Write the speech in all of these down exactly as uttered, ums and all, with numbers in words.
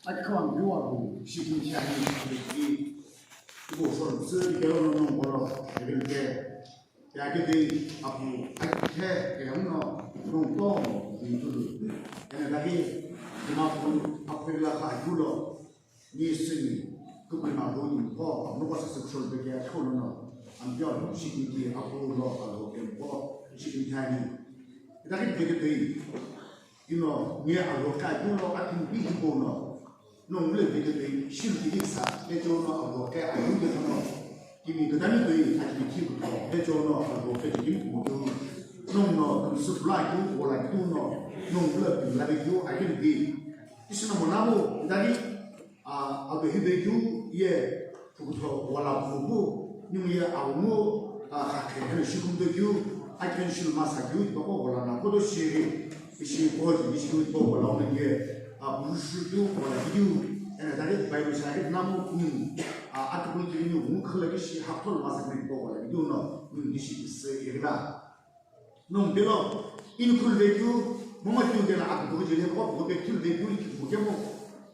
Akikhawa mpiwa hu shikimthi ani shikimthi. Ibo shortsu ikelo no nongolo, ebente. Yakete apu akithe keyangno nongto mintulu. Ene dagi Dimapur aphela kha ajulo. Ni sini, kupri ma do ni ho, no ko sa sexual be ke a thono no. Am pyo no shikimthi apu lo alo ke ko shikimthi ani. Dagi degi degi. Ino, nge alo ka kulo akin pi hipo no. Nong le vete pe shil ki sa, pe jo no alo ke ayu ke no. Kimi ke dami pe akin ki ko, pe jo no alo ke ki mo do. Nong no, kum su bla ku, wala ku no. Nong le pe la be ku, akin pi. Isino mo namo, dali, a, abe hi be ku, ye. Pukutho wala pupu, ningu ye awu mu, a, khakhe hene shikumdo kyu, akhen shil masa kyu, tipaqo wala na kodo shiri, ishi koji, ishi kyu tipaqo wala wala ye, a, purushu kyu, wala kyu, ene dali Bible shari namu ningu, a, atukul kyu ningu, ngu khala kishi, haktol masa kyu tipaqo wala kyu no, ningu nishi isi irina. Nong pelo, in khul vekyu, mama kyu de la ak bu jile ko bu be khul vekyu ki bu ke mo,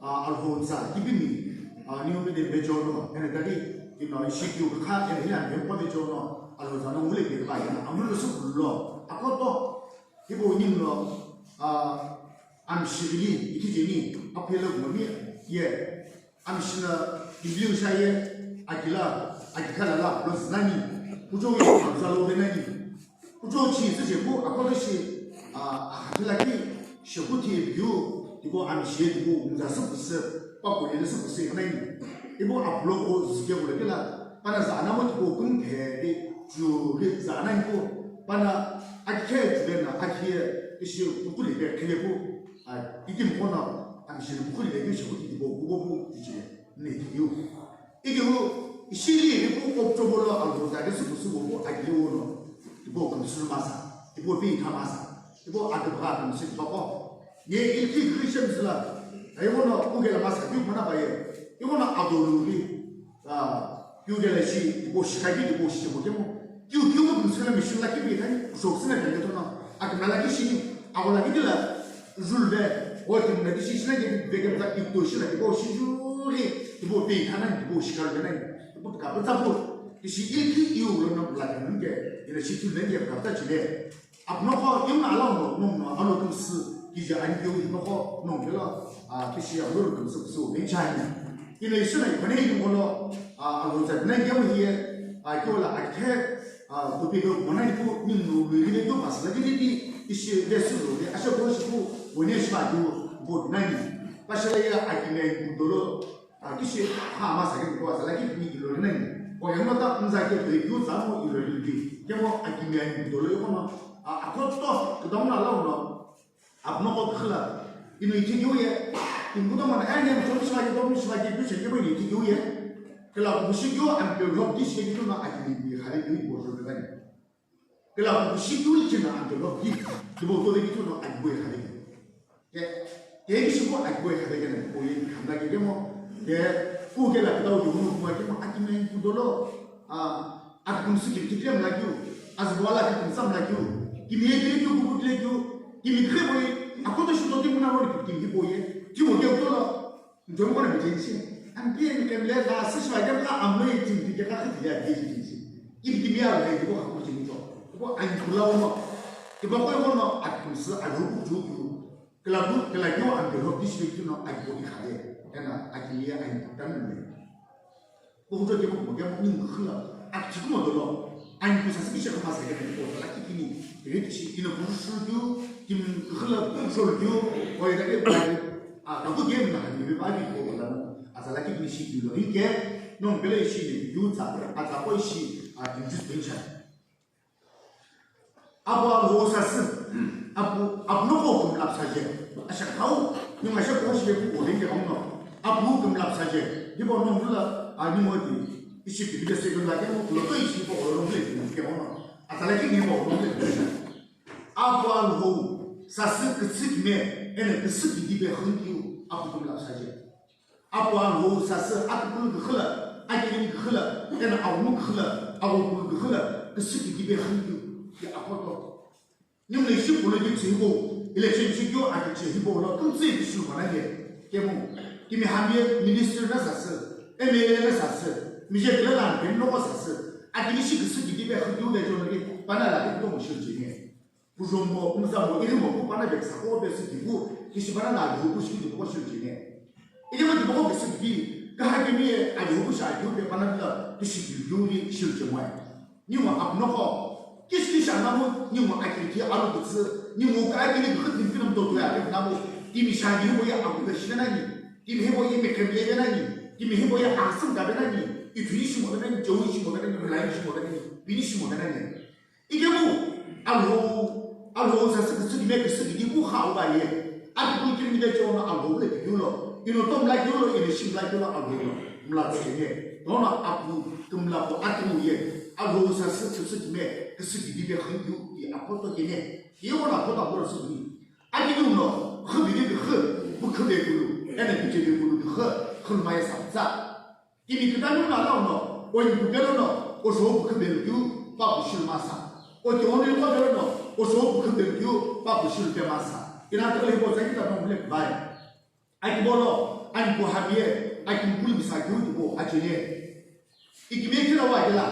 a, alhonsa, kibimi, a, niyo me de bejo no, ene dali, ino ishi kyu kha, ene ya me ko bejo no, alhonsa no mule ke ba ya, amul su lo, akoto, kibo nim lo, a, am shigili, iki jeni, apelo mo mi, ye. Amshina kibliu shaye, akila, akikhala la, lo zinani, kujo yi, amza lo benani. Kujo chi, zi je ku, akodo shi, a, akila ki, shekuti biu, ibo amshiye, ibo mza su kusi, pa ko yele su kusi nani. Ibo aplo ko zike ko lekela, pana za anamo ibo kun phe, de, ju, de, za anani ko, pana, akhe, ju, de, na, akhe, ishi, kukuli, be, kele ko, a, itim ko na, amshina, kukuli, be, shekuti, ibo, kubo, bu, ije. Nikiu. Ikiu, ishili ipu October lo alhonsa ke suku suku pu agiu no. Ipo kamsuru masa, ipo pi masa, ipo agabra kamsuru pako. Ye ilki Christians la, ayo no kugela masa, kiu mana baye. Ipo na adolu pi, ah, kiu gela shi, ipo shikagi, ipo shi mo kemo. Kiu kiu mo kamsuru la mission la kipi kani, kushoksina kani tono. Akamala ki shini, akola ki dila, Julve, o timna di shishina ke veke mta ipto shina, tipo shijuri, tipo pe thana, tipo shikar gana, tipo ka pata po, di shi ilki iu lo na la kan ke, ina shi tu nenge ka pata chile. Apno ko iu na ala no, no, no, alo kum su, ki ja an kiu no ko, no, ke lo, a, ki shi alo kum su, su, ne chani. Ina shina, kone iu lo, a, alo za, nenge mo hiye, a, kiu la, a, ke, A, kupi do mona ipu ningu lui ri do pasala di di ishi de su do de asha ko shi pu wene shi ba do bo nani. Pasala ya akime ku do lo, a, kishi ha ma sa ke ko sa la ki ni lo nani. Ko ya ma ta nza ke do ku za mo ilo ri di. Ke mo akime ku do lo ko no. A, a ko to ku do na lo no. Apno ko khla, ino ithi kiu ye, ingu to mana, eh, ne, to shima ki, to shima ki, tu shima ki, ino ithi kiu ye. Kala ku shi kiu, am pe lhok di shi kiu na, a ki ni khale kiu, bo jo bani. Kala ku shi kiu li china, am pe lhok di, di bo to de kiu na, a bo khale. Ke, ke ki shi ko, a bo khale ke na, ko ye, khamna ke mo, ke, ku ke la, ka u ju, mo, ke mo, a ki me, ku do lo, a, Akikümsü ki tikile mlakeu, azübo ala akikümsü mlakeu, kimi ye kile keu kubu kile keu, kimi khe boye, akoto shi tote muna roni kimi hi boye, kimo keu tolo, ntomo kona bijenshi. Ampiye ni kemle la sishwa kemla amlo ye tim pike ka khiti ya bijenshi. Kimi kimi ya la ye ko ka kuji mito. Ko ankula ono. Kiba ko ono akikümsü alu kuju keu. Kila ku, kila keu ampe lo district no agibo ikhale. Ena akiliye ankutami mle. Kukuto ke kumo ke mo ningu khila. Akitikumo dolo. Anku sasi bishe kama sa ke ko la kikini. Ritishi ino kushuru keu, kim khila kushuru keu, ko ida ke ba. A, ka ku ke na ni ba bi ko la no. Asa la kikini shi kilo. Inke, no mbele shi ni keu ta. Ata ko shi, a, injus bencha. Apu alhou sasü, apu, apu noko kümlapsaje. Asha kau, ningu asha kau shibe pu odenge kau no. Apu kümlapsaje. Dibo no mula, a, ningu di, ishi bibide se kümla ke mo, kulo to ishi po olo mle ke mo. Atala ki ni po olo mle. Apu alhou sasü kütsük me, ene kütsük dibe hünkyu, apu kümlapsaje. Apu alhou sasü akükülü küxü la, akirimi küxü la, ena aghungu küxü la, aghokulu küxü la, küsü kikibe hünkeu, ye apoto. Ningu ishi politics hipau, election shikeu akiche hipau lo, kümtsü ishi mona ye, kemu. Timi hami ye minister na sasü, M L A na sasü, mije kile lan ben no sasü. Akini shi küsü kiti be khüdu be jono ke pana la ke kutomo shi jeni. Kuzombo, kuzambo, irimo, kupana beksa, ko besi kibu, kishibana na yu, kushi kibu, ko shirjine. Irimo kibu, ko besi kibi, kaha kemi ye, ayu, kusha, yu, be pana bila, kishi kibu, ni shirje mwe. Ni mo apno ko, kishi kishi anamu, ni mo akiriki, alu kutsu, ni mo ka akiri, kukhut, ni kinam to, ya, ke namu, timi shagi, mo ya, aku, be shina ni, timi, mo ya, me, kemi, ye, na ni, timi, mo ya, asum, ka, be, na ni, ituni, shimo, be, na ni, jowi, shimo, be, na ni, mulai, shimo, be, na ni, bini, shimo, be, na ni. Ikemu, Alhou, Alhou sasü küsü kime küsü kime pu kha uba ye. Ati pu kiri mide che ono Alhou le kikeu lo. Ino to mla keu lo, ino shi mla keu lo Alhou lo. Mla tsene. Ono apu, kümla pu ati mu ye. Alhou sasü küsü kime küsü kime be khikeu, i apoto kene. Ye ono apoto apoto sü ni. Ati keu no, khü bide khü, bu khü be kulu. Ene bide kulu khü, khü ma ye sa sa. Timi kütami no ala uno, o ni pupelo no, o shopu khübelu keu, pa pushil masa. O ti oni ko belo no, o shopu khübelu keu, pa pushil pe masa. Ina tele bo sa kita no mule bai. Aki bolo, ani ko hamie, aki mpuli bisa keu ti bo achele. Ikime kila wa kila,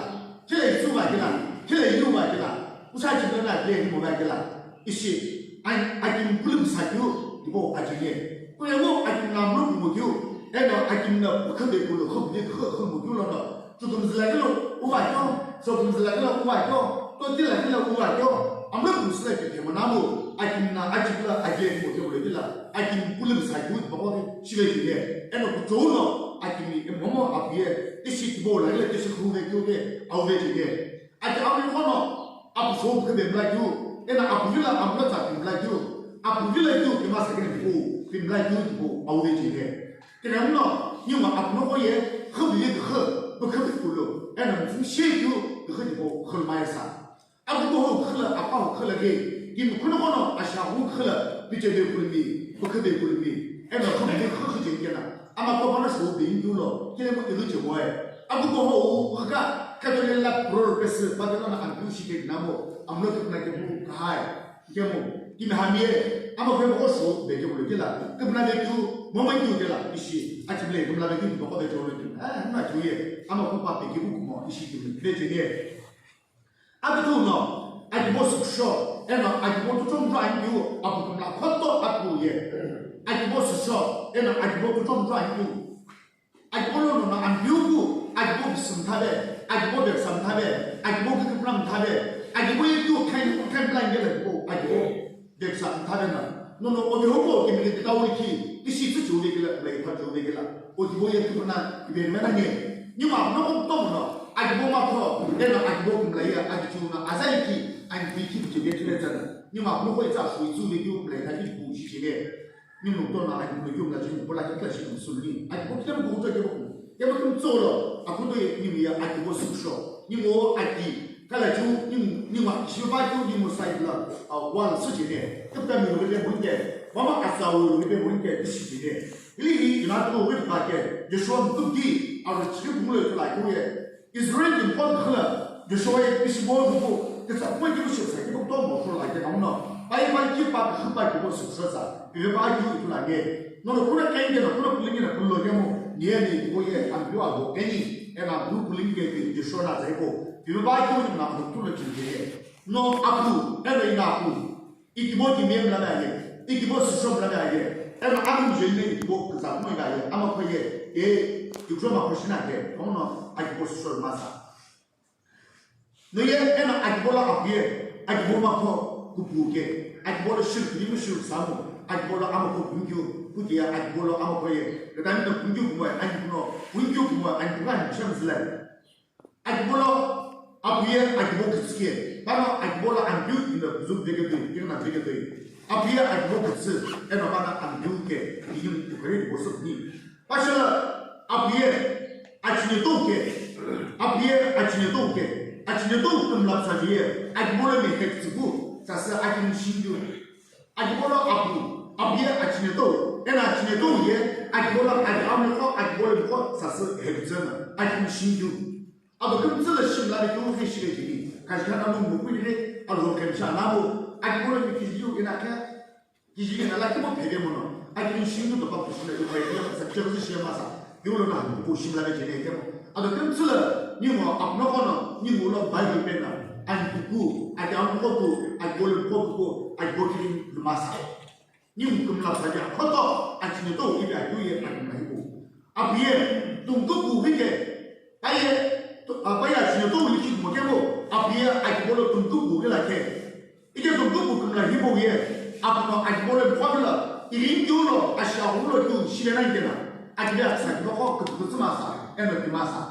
kila isu wa kila, kila ilu wa kila. Usa chibla na kile ni mo wa kila. Ishi, ani, aki mpuli bisa keu, ti bo achele. Kuyemu aki namlu kumukyu, eno aki mna khübe kulu khübe khü khümukyu lono, chukumzila kilo uwakyo, sokumzila kilo uwakyo, totila kilo uwakyo, amlo kumsila kike manamu, aki mna achikula age kumukyu kula kila, aki mpulu msakyu bako shibe kile, eno kuchouno aki mi emomo apuye, tishi kibo la kile tishi khübe kyuke, auve kile. Aki awi kono, apu shopu khübe mla kyu, ena apu vila amla tsa kyu mla kyu, apu vila kyu kima sakene kyu, kyu mla kyu kyu awi kile. Kene mno, nyuma apu noko ye, khübe ye khü, bu khübe kulu, ena mtsim she kyu, khü kyu khülma yasa. Apu koho khüla, apa ho khüla ke, kyu mkhuno kono, asha hu khüla, biche be kulmi, bu khübe kulmi, ena khübe khü khü jengena. Ama ko bana sho be indu lo, kile mo ilu che moe. Agu ko ho u, ka, ka to le la pro pes, ba to na ambiu shi ke namo, amlo to na ke mu, kahai. Ke mu, ki me hamie, ama ko ko sho be ke mu ke la, ke na be tu, mo mo tu ke la, ishi, ati ble, ke na be tu, ko be to le tu. Ah, na tu ye, ama ko pa be ke mu mo, ishi ke be je ye. Akithu no, akibo süsho, eno akibo tuchomthu ankeu, apu kümla khoto apu ye. Akibo süsho, eno akibo tuchomthu ankeu. Akibo lono no ankeu pu, akibo kisümthabe, akibo beksamthabe, akibo kikümlamthabe, akibo ye keu khen, khen plan gela akibo, akibo. Beksa mthabe na. Nono omi hopo kemile kitawuli ki, ishi tsu chuve kila, mla ipa chuve kila. Otibo ye kipuna, ibe mena nye. Nyuma no ko tomo no, akibo ma ko, ena akibo kumla ya, akichu na, azai ki, ani bi ki bi ke tule tsana. Nyuma no ko itsa shu itsu ve ki kumla ya, ki bu shi chile. Nyuma to na akibo ki kumla chile, bola ki kla shi kumsuli. Akibo ki mu ko to ke ko. Ye mo kim tsolo, akuto ye nyuma ya, akibo süsho. Nyuma aki, Kala chu ni, ni ma, shiba chu ni mo side la, ah, wall su jine. Kipta mi lo le bunte. Mama asa wo lo le bunte, shi jine. Ili hi, ina to wi ba ke, Joshua mtu ki, a ro chi bu le la ku ye. Israel ni pon khla, Joshua ye pisi bo bu, ke sa mo ki shi sa ki bo to mo so la ke na no. Bai bai ki pa ki ba ki bo su sa sa. Ki ba ki tu la ke. No no kuna kai de no kuna kulingi na kulo ke mo. Ni ye ni bo ye, an yo a bo ke ni. Ena bu kulingi ke ki Joshua na zai bo. Bibe ba ki wani mla kutu lo chinde ye. No apu, eno ina apu. Ikibo ki mem la ye. Ikibo susom la ye. Eno apu jelle ikibo kza kuma ye. Ama ko ye. E, ikro ma kushina ke. Kono akibo susom masa. No ye, eno akibo la apu ye. Akibo ma ko kupu ke. Akibo la shirk ni mu shirk samu. Akibo la ama ko kungyo. Kuti ya akibo la ama ko ye. Kata ni kungyo kuma, ani kuno. Kungyo kuma, ani kuma, ani sham zilai. Akibo lo apu ye akibo kütsü ke, pano akibo lo ambiu ina kuzu veke doi, ina veke doi. Apu ye akibo kütsü, eno pano ambiu ke, iyim tukare bo sotni. Pashala apu ye achineto ke, apu ye achineto ke, achineto kümla sa ye, akibo lo me hek tsibu, sasa akin shindu. Akibo lo apu, apu ye achineto, ena achineto ye, akibo lo aki amiko, akibo lo miko, sasa hek tsena, akin shindu. Abo kümtsü la shimla le keu khe shile jini. Kashikha na nung mukui le, alo kemsha na bo. Aki bolo ni kijiu ina khe, kijiu ina la kibo phede mono. Aki ni shingu to pa kusuna yo khe khe sa Shemasa, yolo na kuku shimla be jene kemo. Ado kemtsula, ningo apno kono, ningo lo Bible pena, an kuku, adi an koku, adi bole koku, adi bokiri lumasa. Ningo kumla saja, koto, adi ne to, ibe adi ye, adi na ibu. Apiye, tum kuku hike, aye, to, apaye adi ne to, liki mo kemo, apiye, adi bolo tum kuku hila ke. Ike tumkupu kümla hipau ye, apno akibolo mphuakula, irinkiulo, ashiaghulo kiu shilenani kena, akibe akisa kibaqo küpükütsü masa, eno pi masa.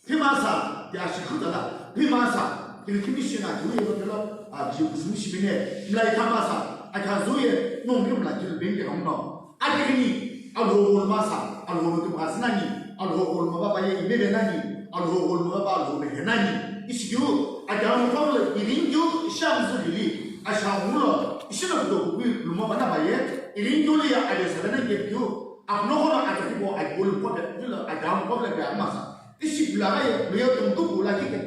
Pi masa, ti ashikhuta la, pi masa, kini kimi shina kiu ye lotelo, a, kiu kusumi shimine, mla itha masa, akhazu ye, nongri mla kiu benge kamno. Akirini, Alhou ghulumasa, Alhou no kümghasinani, Alhou ghulumaba pa ye imevenani, Alhou ghulumaba pa Alhou mehenani. Ishikiu, adamu pamlo irinkiu, ishamzu lili, ashamulo, ishino kudo kukui lumaba na pa ye, irinkiu liya adesadana ngekiu, apno kono atakibo akibolu kobe, ilo adamu kobe pe amasa. Ishi pulaga ye, luyo tumkupu la kike.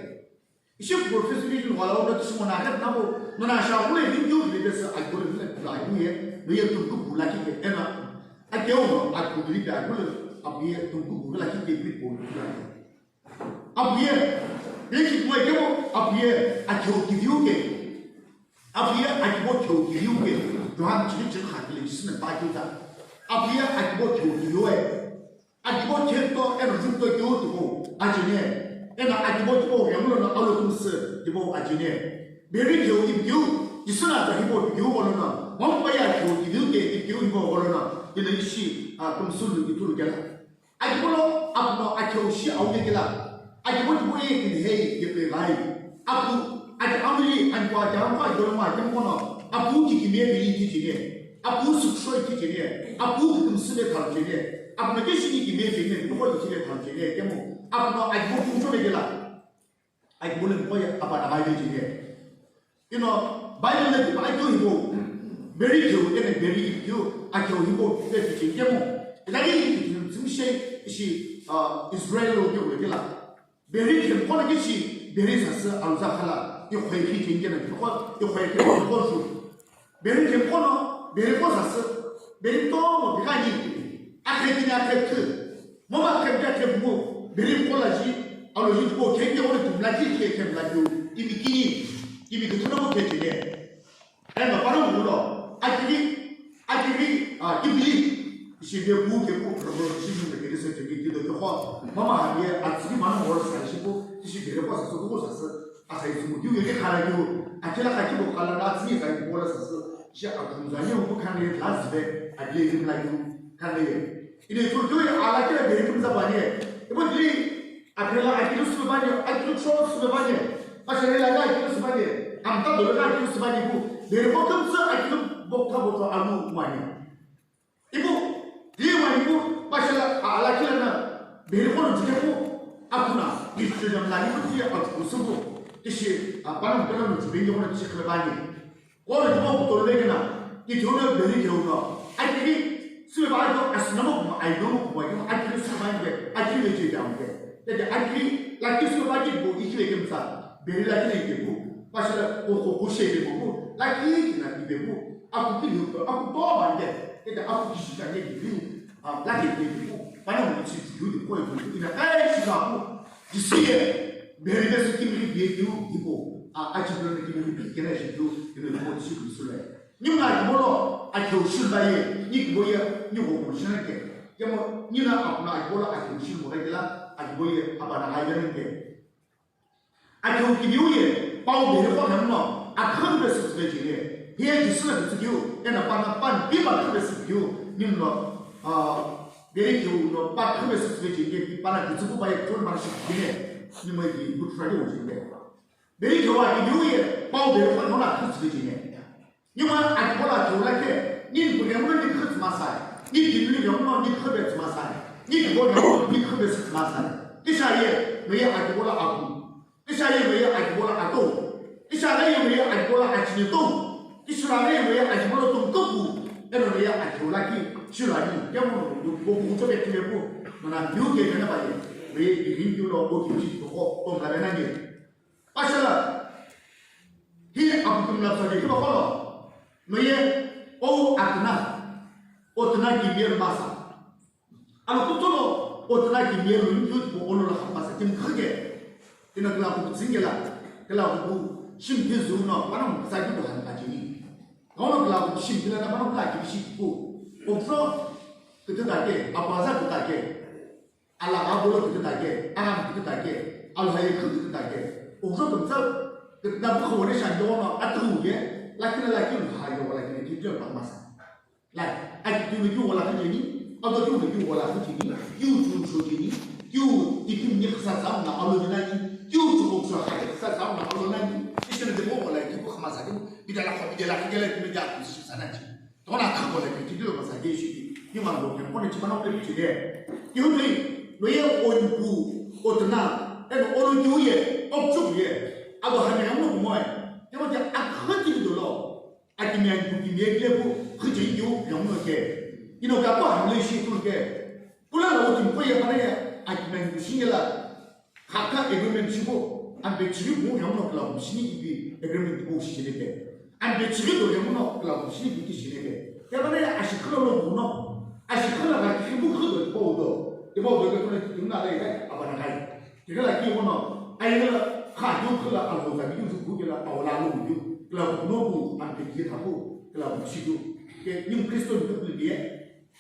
Ishi professor ni wala wala kishimo na khat nabo, nona sha wala video video sa akibolo ni la kula ni ye, no ye tumkupu la kike ena. Akeo no akibolo ni da kula, apiye tumkupu la kike bi po kula. Apiye, ye ki mo kemo, apiye akeo kiviu ke. Apiye akibo keo kiviu ke. Johan chili chili kha kile chisine ba kita. Apiye akibo keo kiviu e. Akibo khento eno jukto keu tipau ajene. Eno akibo tipau yangulo no alo kumsü tipau ajene. Beri keu ipiu, Jisü na tahibo ipiu gholo no. Wampa ya keu ipiu ke ipiu ibo gholo no. Ino ishi, a, kumsü lu itulu kela. Akibo lo apno akeu shi auye kela. Akibo tipau ye kinhei ye pe ghai. Apu, ati amuli, anpo ati ampo ati gholo ma ati ampo no. Apu ki kimie beri ki jene. Apu sükshoi ki jene, apu kükümsü le thalu jene, apu no kishini ki me jene, nukho ki le thalu jene, kemu, apu no akibo kumcho le kela. Akibo le nukho ya, apa na bai jene. Ino, Bible le kipa akibo hibo, beri keu, ene beri keu, akibo hibo, pe ki jene, kemu. Ilagi ki jene, zimshe, ishi, ah, Israel lo keu le kela. Beri khempho no kishi, beri sasü aluza khala, ikhoi khi kengena, ikhoi, ikhoi khempho ju. Beri khempho no, beri pho sasü, beri tomo bikani, akhe kini akhe thü, moma khemphe akhe bumu, beri pho la ji, alo ji ko khemphe ko tumla ki khe khemphe la ju, imi kini, imi kuthu no mo khe kene. Eno panongu lo, akiri, akiri, ah, kibili, ishi de bu ke bu, robo, ishi jumbe kiri se tiki kido yoko, mama habiye, atsiri mano hor sa ishi bu, ishi kiri kwa sa su, bu sa su, asa isu mu, yu yeke khala yu, akila kaki bo khala na atsiri sa yu bola sa su, ishi atunza yu bu khan le la zibe, abiye yu la yu, khan le. Ine tu tu ala kila beri kumza bani, ibo dili, Aphela akilu sü bani, akilu cho sü bani, pasharela ka akilu sü bani, amta dole ka akilu sü bani bu, beri ko kümsü akilu bokta bokta anu wani. Ibu, di wani bu, pashala ala kila na, beri ko jike bu, akuna, Christian la ibu di aku sü bu, kisi, a, panam kala no jibingi ko na kisi khala bani. Kolo tipau kutolo vekena, kithiuno beri keuno, akiri, süme ba aito, asinamo kuma, ainomo kuma, akiri, akiri süme ba ipe, akiri veche ite ampe. Tete akiri, laki süme ba ipe, ikile kemsa, beri laki na ipe bu, pasila, koko, kushe ipe bu, laki kina ipe bu, aku kili, aku to mande, tete aku kishika ne ipe, ah, laki ipe bu, pana mo ichi, yu, yu, ko ipe, ina, kai, shika bu, isiye, beri vesu kimri ipe, ipe, ah, achi beri kimri ipe, kena ishi, yu, yu, ko ishi, yu, sule. Ningu na akibolo, akeu shulu baye, ni kibo ye, ni ghogho shina ke. Kemo, ni na akuna akibolo, akeu shulu mo kela, akibo ye, apa na haja nge. Akeu kibiu ye, pau beri ko hemno, akhan be sutbe jine. Hiye Jisü na kitsukiu, ena pana pan, pi pa khan be sutkiu, ningu no, ah, beri kiu no, pa khan be sutbe jine, pi pana kitsuku baye, tun mana shikine, ni mo ye, good Friday mo jine. Beri keu akibiu ye, pau beri ko hemno, akhan sutbe jine. Ningu akibo lo akeu lakhi, ni mpughenguno ni khütsü masai, ni timli ghenguno ni khübetsü masai, ni kibo ghenguno ni khübetsü masai. Kisha ye, no ye akibo lo apu. Kisha ye, no ye akibo lo ato. Kisha ye, no ye akibo lo achine to. Kisha ye, no ye akibo lo tumkupu. Eno no ye akeu lakhi, shilani, kemu no, bo kucho be kile bu, mana biu ke kana ba ye, no ye irin biu lo bo kichi to ko, to ngare na ye. Pashala, hi aputum la tsali hiba kolo, no ye, o atna, o tna ki mir masa. Alo kutomo otuna kimiye lo ni kyo tipo olo la khapasa kim khige. Ina kila ku tsinge la, kila ku shim ke zu no, pana mu sa ki do han ka chini. Ono kila ku shim kila na pana kila ki shi ku. Okso kete da ke, apa za kete da ke. Ala ga bolo kete da ke, ana kete da ke, alo haye kete da ke. Okso kete da bu ko ne shan do no atu ye, la kila la ki ha yo la ki ki pa masa. Lai, aki kiu kiu wala kujeni, ado kiu kiu wala kujeni, kiu chu chu jeni, kiu tikim ni khasa zam na alo nani, kiu chu ko chu ha khasa zam na alo nani, isene de mo wala kiu khama sa kiu, bidala kho bidala kigele kiu ja kiu shi sana ji. Tona kha ko le kiu kiu ma sa ge shi, ni ma lo ke ko ne chi ma no ke chi de. Kiu ni, lo ye o ni ku, o tona, en o lo kiu ye, o chu ye, ado ha ni mo mo e. Te mo ja a kha ti do lo. Akimiani pu kimiye kile pu, khücheni yu, yamuno ke. Ino ka pu hamle shi tu ke. Pula la uti mpo ya pana ya, akimiani pu shinge la. Khaka agreement shibo, ampe chiri bu yamuno kala bu shini ipi agreement bu shi jele ke. Ampe chiri do yamuno kala bu shini ipi ki jele ke. Ya pana ya ashikhala lo bu no. Ashikhala ga ki bu khüdo bo do. Ibo do ke tuna ki tuna la ya, abana ga. Kikala ki wono, ayela kha yu khala alo za yu zu kukela awala lo yu, kala no bu ampe ki thapu, kala bu shidu. Ke nim Kristo ni kuple biye,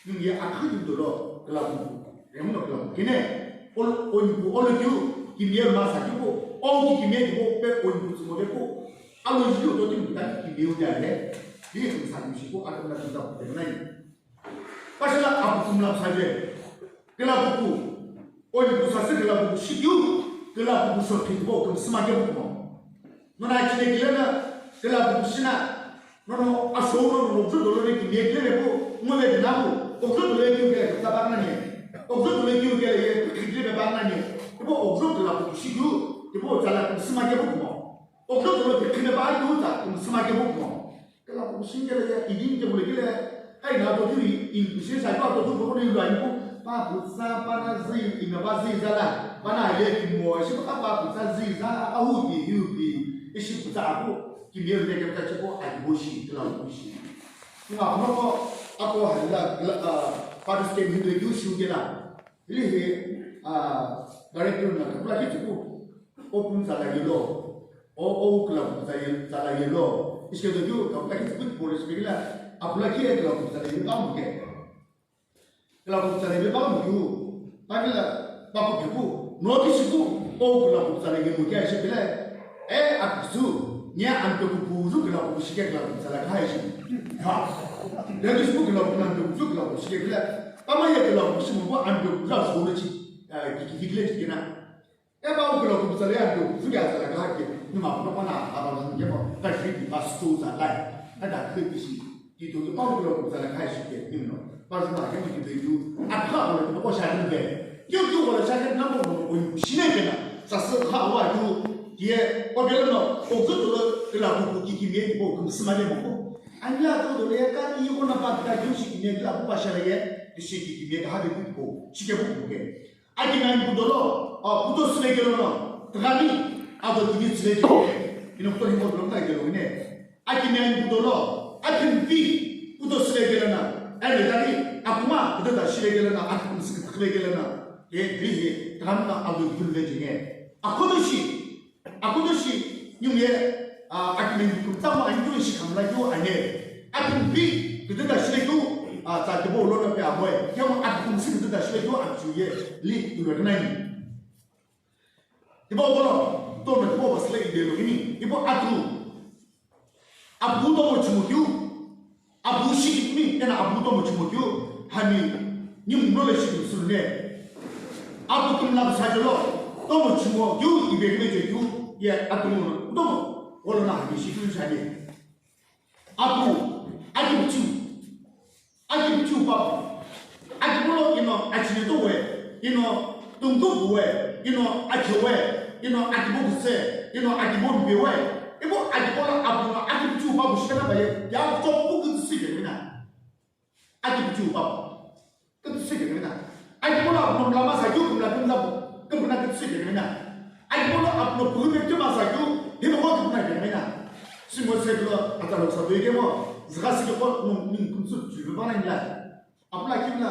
nim ye akha yu dolo, kala bu. Remuno kala bu. Kine, ol, on bu ol yu, kimiye ma sa yu ko, o ki kimiye yu ko, pe on bu sumo de ko. Alo yu do tim ta kimiye u ya le, bi sa yu shi ko, atam na ta de nai. Pasala apu kumla saje. Kila puku. Oyi pusa se kila puku shikiu. Kila puku so kitu bo kum sima ke puku. Nona chine kile na kila puku shina. Nono aso no no zo dolo ne kile kile ne po. Mo le na po. Ko zo dolo ne kile kile ka ba na ne. Ko zo dolo ne kile ye kile ba na ne. Ko zo kila puku shikiu. Ko tsala kum sima ke puku. Ko zo dolo kile ba yu ta kum sima ke puku. Kila puku shingele ya, idin ke mulekele, ai na to tui, in, shi sa to to to ko ni lwa ni ko, pa putsa, pa na zi, in ba zi za la, pa na ye ki mo, shi pa pa putsa zi za, a hu pi, hu pi, ishi putsa a ko, ki me ne ke ta chi ko, ai bo shi, kila puku shi. Nga ko ko, a ko ha la, la, ah, pa du ste mi de yu shu ke la. Hili hi, ah, director na ka pula ki tuku, o pun sa la yelo, o, o kula pun sa yel-, sa la yelo. Iske do yu, ka pula ki tuku pole iske la, a pula ki kula pun sa la yelo ba mu ke. Kula pun sa la yelo ba mu yu. Pa kila, pa ko ke ku, no ki siku, o kula pun sa la yelo ke iske la. E, a kusu, nya an to ku zu kula pun shi ke kula pun sa la ka ishi. Ha. Le ki siku kula pun an to ku zu kula pun shi ke la. Pa ma ye kula pun shi mu ko an to ku za zo le chi. Ki, ki, ki, ki, ki, na. E ba u kula ku sa le ya do, zu ya sa la ka ke, ni ma ko na, a ba zu ke mo, ka shi ki ba sto za lai. Na da ke ki shi, ki to, ba u kula ku sa la ka shi ke, ni no. Ba zu na ke mo ki be ju, a ka ko ko sha ni be. Yo, yo, ko sha ke na mo ko ku shi ne ke na. Sa se ka wa ju, ye, o ke no, o ku to le la ku ki ki me ko ku sima le mo ko. An ya to do le ka ni ko na ba ka ju shi ki me la ku ba sha le ye, ki shi ki ki me ka ha be ku ko, shi ke ku ke. Akimiani kudolo, a, kuto sivekelo no, tugami, ado tini sivekelo, ino kuto himo dolo mta kelo ne. Akimiani kudolo, akimpi, kuto sivekelo na, ene tani, akuma, kuto da shivekelo na, akum sivekelo na, e, bihi, tugami na, ado kuto vekelo ne. Akoto shi, Akuto shi, nyumye, a, akimeni kumtamo ani kyo shi kamla kyo ane. Akumpi, kututa shile kyo, a, tsa kibo ulo na pe amoe. Kemo akumsi kututa shile kyo, achuye, li, iwe nani. Ibo ulo, to na kibo basle ide lo gini. Ibo atu. Apu tomo chumokyu, apu shikitmi, ena apu tomo chumokyu, hami, ni mno le shikitmi sulu ne. Apu tumla sajo lo, tomo chumokyu, ibe kime chekyu, ye atumo, tomo, wolo na hami shikitmi shani. Apu, ati mchu. Aki pichu papu. Aki polo ino achine to we, ino tungkupu we, ino ache we, ino aki bokuse, ino aki bombe we. Ibo aki polo apu no aki pichu papu shikana baye, ya to ku kutsi ke mina. Aki pichu papu. Kutsi ke mina. Aki polo apu no mlama sa yu kumla kumla kumla kutsi ke mina. Aki polo apu no pulu ke tuma sa yu, himo ko kumla ke mina. Simo se kulo atalo sa ke mo, zga si ke ko nung nung kumsu ju bana ila. Apula kimla.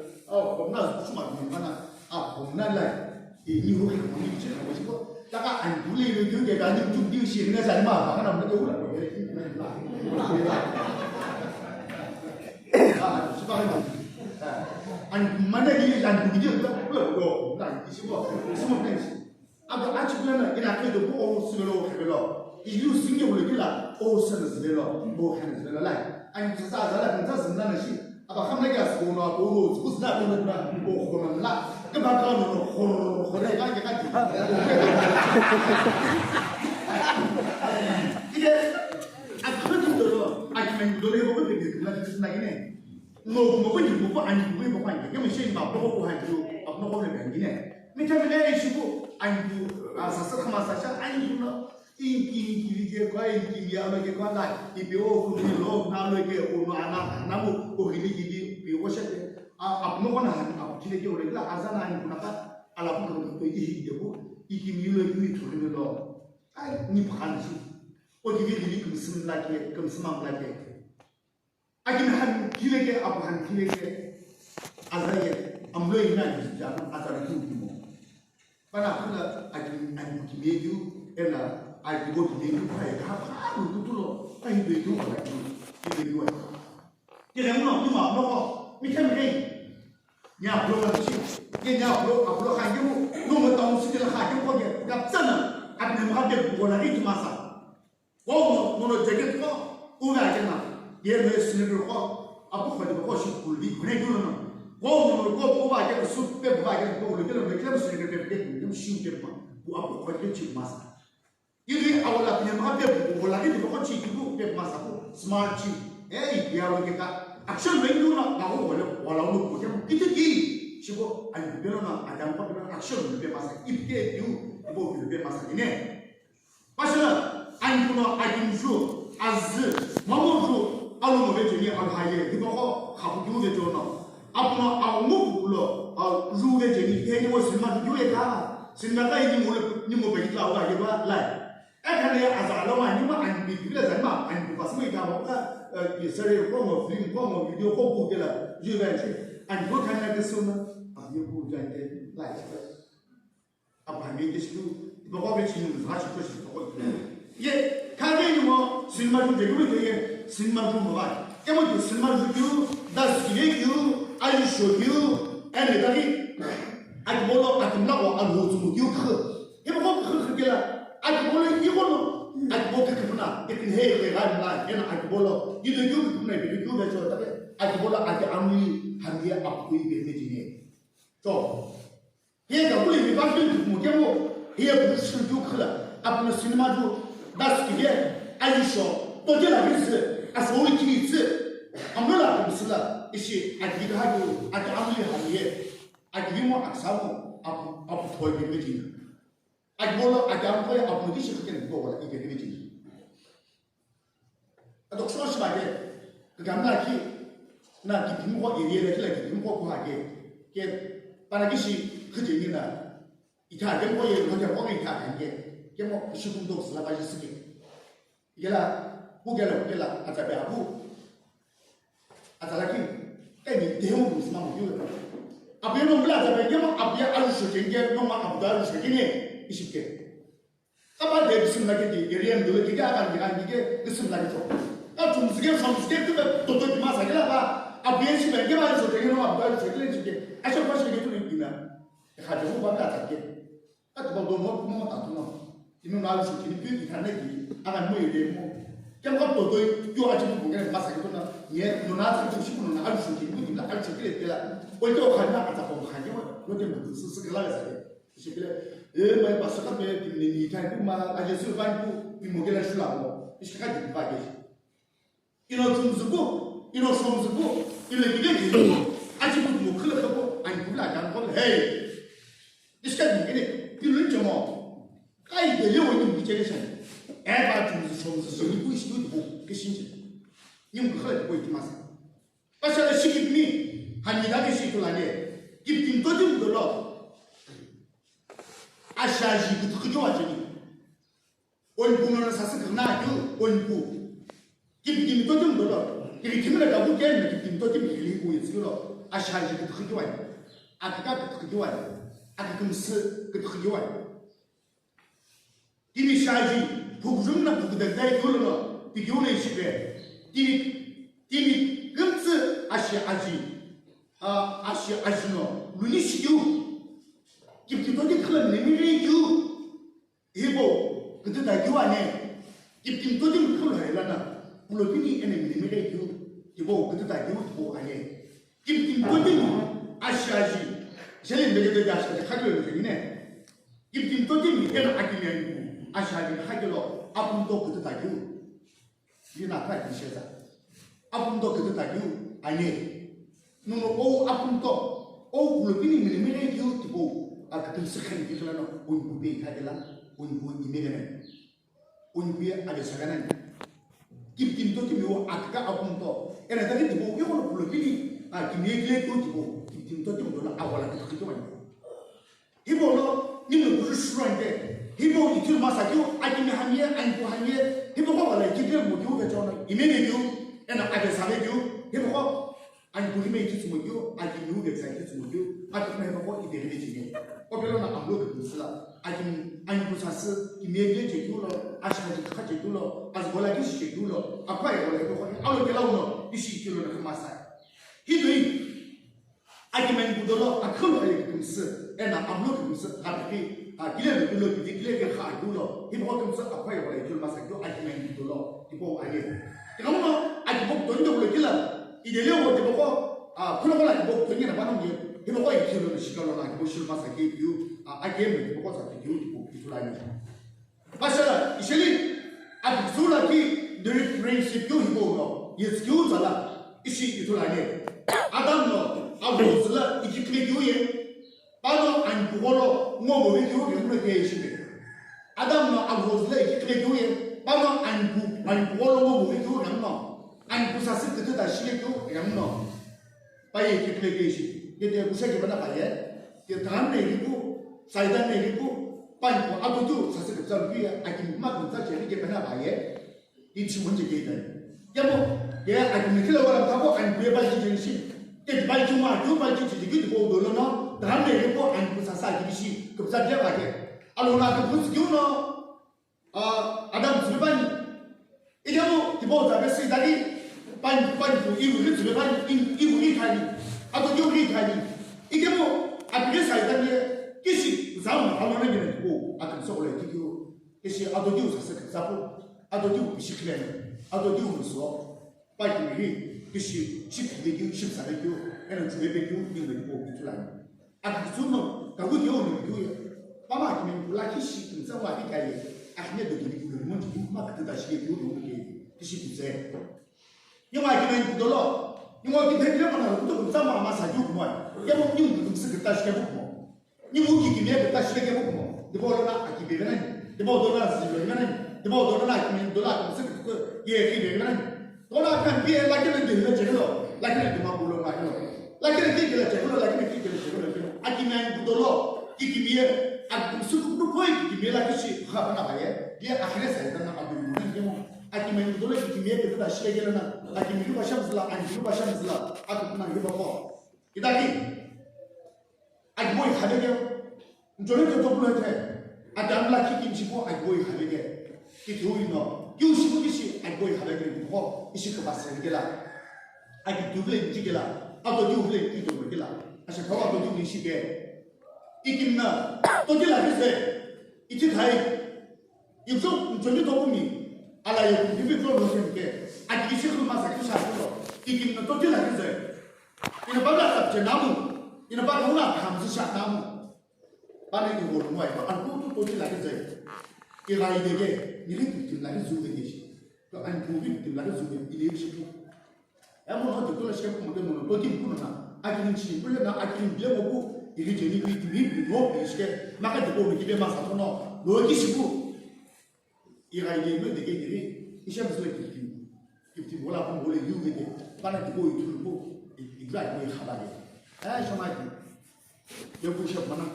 Au, khomna, suma, mana, a, khomna lai. Inihu khemoni kichina mochibo. Taka andu le lo kyu ke dani tu di shi ne sa ma ba na mo ke ula ko ke. Ah, suka ni. Andu mana di andu di ula ula ko na kichibo. Sumo ne. Aba achukula na ina ke do ko o sivelo khevelo. Ilu singe ule kila o sana sivelo, o khana sivelo lai. Andu sa za la kan sa zimna na shi. Aba khamna kya sukuna ko ro, sukuna ko ro na ko khona la. Ke ba ka no no khoro khore ka ke ka ti. Ide, akhana Ani dole bo ko de na de na ne. No mo ko ni mo ko ani ko ko ani ke mo shi ma bo ko ha ju apu no ko ne ne. Mi ta me ne shi ko ani ko a sa sa kama sa sha ani ko no. Inki inki li ke kwa inki ya lo ke kwa la ipi o ku ni lo na lo ke o no ana na mo ko hili ki di pi o she ke. A apu no ko na ha apu ki le ke o le la a za na ani ko na ka ala ko ko to i hi de ko iki ni lo ki ni to ni lo. Ai ni phan shi. O ki ni li kum sim la ke kum sim la ke. Aki na han kile ke apu han kile ke. Aza ye amlo ina ni ja aza ni ku ki mo. Pana kula aki ani ki me ju ena aki bo ki me ju pa ya ha pa ku tu lo. Ai be ju pa ki ki me ju. Ki le mo no ma no ko mi kan ke. Nya blo la chi. Ke nya blo a blo khan ke mo no mo taung si la kha ke ko ke. Ka tsana. Abi ne ma be ko la ri tu ma sa. Ko mo mo no jacket ko. Ku ga ke na. Ye me si ne ko. Apu ko de ko shi ku li ko ne ju no. Ko mo no ko ko ba ke su pe ba ke ko lo ke lo ke mo si ne ke pe ke mo shi ke ma. Ku apu ko ke chi ma sa. Yuri awala pine ma pe ko la ni ko chi ki bu pe ma sa ko smart chi. Ei ya lo ke ka action me ndu na ba ko le wala lo ko ke mo kiti ki shi ko ani pe lo na adam ko pe action me pe ma sa ip ke yu bo pe ma sa ni ne. Pasha ani ko no adim ju az ma mo ju alo mo ve je ni al ha ye ni ko kha bu ju ve jo no. Apuno awu ngo kukulo, awu ju ve je ni, he ni mo sinima ju ye ta. Sinima ka ni mo le, ni mo be ta wa ye ba lai. E ka le aza lo ma ni ma an bi le zan ma an bu pas mo ita mo ka, eh, ye sare ko mo film ko mo video ko bu ke la, ju ve je. An bu kan na ke suna, a ye bu jan ke lai. Apa hami ke situ, ipa ko ke chini mzha shi ko shi ko. Ye, ka ke ni mo, sinima ju je ke ye, sinima ju mo ba. Ke mo ju sinima ju ju, das ki ye ju, ali sho ju, ani da ki. Aki bolo, aki mla ko, al ho ju ju khu. Ye mo ko khu khu ke la, aki bolo ye ko no, aki bo ke khu na, ke tin he ke ga na, ye na aki bolo, ye ju ju khu na, ye ju ju da cho ta ke, aki bolo, aki amli, hami ye ap kui be me jine. So, Hiye kakuli mi pa film mo kemo, hiye production ju khla, apna sinima ju, das ki ye, ayi sho, to je la rizü, a so ki zi, amla la kum sila, ishi, agi ha ju, agi amli ha ye, agi mo aksamo, apu, apu thoi ke me jin. Agi bolo, agi amko ya, apu ki shi ke ko wala, ike ke me jin. Ado kuso shiba ke, kagami la ki, na kipimko area la ki la kipimko kuha ke, ke, pana kishi khujeni na, itha ke mo ye, mo ke mo itha ke, ke mo shikum do sila ba jisike. Yela, ku ke la, ku ke la, ata be abu. Ata la ki, e ni de mo sima mo yo. Abu no mla ata be ke mo abu ya alu shoke ke, no ma abu da alu shoke ne, ishike. Kapa de bisim la ke di, area ndo le ke aga ni ga ni ke bisim la ke to. Ka tum zige som zige ke be to to di ma sa ke la ba. Abu ye shi be ke ba so ke no abu da so ke le shi ke. A sha kwa shi ke tu ni na. Ka de mo ba ta ta ke. Ka to ba do mo mo ta to no. Inu na so ke ni pi ka ne di. Aga mo ye de mo. Ke mo to to yo a chi mo ke ma sa ke to na. Ye no na ta shi mo na a so ke ni la a so ke le la. Ko to ka na ka ta ko ka ni mo. Ko de mo su su ke la sa ke. Shikile, e, mai pasaka pe, ni, ni, kai ku ma, aje su vai ku, ni mo gela shula mo. Ishika di va ge. Ino tumzuku, ino shomzuku, ino gile gile. Aji ku mo khule ko, ani ku la dan ko, hey. Ishika di gile, ino jomo. Kai de le wo ni gele shan. E ba tumzu shomzu so ni ku ishi ku ke shinji. Ni mo khule ko itimasa. Pashala shikipmi, hani dake shikula ne, kiptim totim dolo. Ashaji kutukujo ajeni. Onpu no sasik na ju, onpu. Kiptim totim dolo. Kiptim na dabu ken, kiptim totim kili ku yitsilo. Ashaji kutukujo ajeni. Akaka kutukujo ajeni. Akakimsi kutukujo ajeni. Timi shaji, phukujumna phukudakdai keu lono, pikeu no ishipe. Timi, timi kümtsü ashi aji, a, ashi aji no, luni shikeu. Kiptito ki khula mini mini keu. Hibo, kiti da keu ane. Kiptito ki khula helana, kulo pini ene mini mini keu. Hibo, kiti da keu, hibo ane. Kiptim totim ashaji, jeli mbele de dash de khakilo de ne. Kiptim totim ena akimi ani ashaji khakilo apum to kutu takiu. Yina pa ki sheza. Apumto kütü takeu ani. Nono o apumto, o kulopini milimile keu tipau, a kütümsü khani kikila no, ungu pe ikha kela, ungu imegene. Ungu ye ade saganani. Kiptimto timiu akika apumto. Ena tani tipau, iko no kulopini, a kimie kile keu tipau, kiptimto timiu no agola kikikimani. Hipau lo, ningu kuju shurante, hipau ithulu masa keu, akimi hamye, angu hamye, hipau ko wala ikikile mo keu vechono, imegene keu, ena ade sale keu, hipau ko, angu hime ikitsumo keu, akimi uve tsa ikitsumo keu, akimi hipau ko idevile chine. Opelo na amlo keu sila, akimi, angu sasü, kimie kile che keu lo, ashina che kha che keu lo, azgola kishi che keu lo, akwa ye wala hipau ko, alo kela uno, ishi keu lo na khamasa. Hidoi, Akimani kudolo, akholo aye kümsü, ena amlo kümsü, ghapi, a, kile lo kulo, kile, kile ke kha kulo, hipau kümsü, akhoye wala ikilo masa kyo, akimani kudolo, hipau aye. Tighamuno, akibo kutonyi kulo kila, idele wo tipau ko, a, khulo kola akibo kutonyi na bano nge, hipau ko ikilo na shikalo na akibo shilo masa ke kyo, a, akeme tipau ko sa kyo, tipau kyo la ni. Pashala, isheli, akitsula ki, the friendship keu hipau no, yetsu keu tsala, ishi ithulu ani. Adam no, Avuhozü la, ikikile keu ye, pano anipugho lo, ngo move keu ye, mure keu ye shime. Adam no, Avuhozü la, ikikile keu ye, pano anipu, anipugho lo, ngo move keu ye, no. Anipu sasü kütü ta shile keu ye, no. Paye kikile keu ishi, kete kusha kebana paye, ke taghan ne lipu, saidan ne lipu, panpu atotiu sasü kepsa luye, akim kuma kepsa cheri kebana paye, ichi munje keidan. Kemo, ke akim kila wala thabo, ani kuye paye cheri shi, ke paye chuma, ke paye cheri, ke ko dolo no, taghan ne lipu, ani kusa sa kishi, kepsa dia paye. Alo na ke kusi kiu no, Ah, Adam tsülu pani. Ikemu, tipau tsa pesi tani, pani, pani pu, iwu ri tsülu pani, i-, iwu ri khani. Ato kiu ri khani. Ikemu, apire sa itani, kishi, zamu, alo na gina tipau, ato kiso kula ikikiu. Kishi, ato kiu sa se zapu, ato kiu kishi khileni, ato kiu muso. Pai kimihi, kishi, ship hile keu, ship sale keu, eno chube pe keu, ningu ipo, itulani. Akitsuno, kagu keu, no keu ya. Pama kimi kula kishi, kimtsa wa pi kai, akine do kimi kula, mo keu, ma keu da shi keu, no keu, kishi kutse. Ningu akime kudolo, ningu ki pekile mana, kuto kimtsa ma ma sa keu kumai. Kemo ningu kimsi keu da shi keu kumai. Ningu ki kimie keu ta shile kemu kumo. Dipau dona aki bebe nani. Dipau dona zi bebe nani. Dipau dona aki meni dona aki misi keu ye ki bebe nani. Dona kan pie lakini di le chekelo. Lakini di ma bulo ma kelo. Lakini di le chekelo, lakini di le chekelo. Aki meni dolo. Ki kimie. Aki misi kutu koi ki kimie la kishi. Kha bana baye. Ye akhire sa dana abi mo nani kemo. Aki meni dolo ki kimie keu ta shile kelo na. Aki meni ba shamzla, aki meni ba shamzla. Aki kuna hiba ko. Itaki, agiboi khavekeu, nthoveketo pulo the, Adam la kikinchipu agiboi khaveke, kithiu ino, kiu shipu kishi agiboi khaveke, ho, ishi khavase kela, agi tuvule nchi kela, ato tuvule kito kela, asha thawa ato tuvule ishi ke, ikimna, tokila kise, ichi thai, Ikso nchoni tokumi, ala yo, ipi tlo lo shenke, aki kishi khuluma sa kisha kulo, ikim na toti la kize. Ina bala sa che namu, ina bala huna khamsi sha namu. Bana ki hol mo ai, ba alku tu toti la kize. Ira idege, nili tu tim la kizu de kishi. To an tu bi tim la kizu de, ile shi tu. Emo no totula shike kumo de mono, toti kuno na, akini chini, kule na akini bile mo ku, ili jeni bi, bi, bi, no, bi shike, maka de ko, bi, bi, ma sa tono, lo ki shiku. Ira ile no de ke diri, isha bisle ki, ki, ki, ki, bola, bola, yu de, bana de ko, itu ko, i, i, gra, ko, i, khala de. Eh, shoma ki. Yo ku shek mana.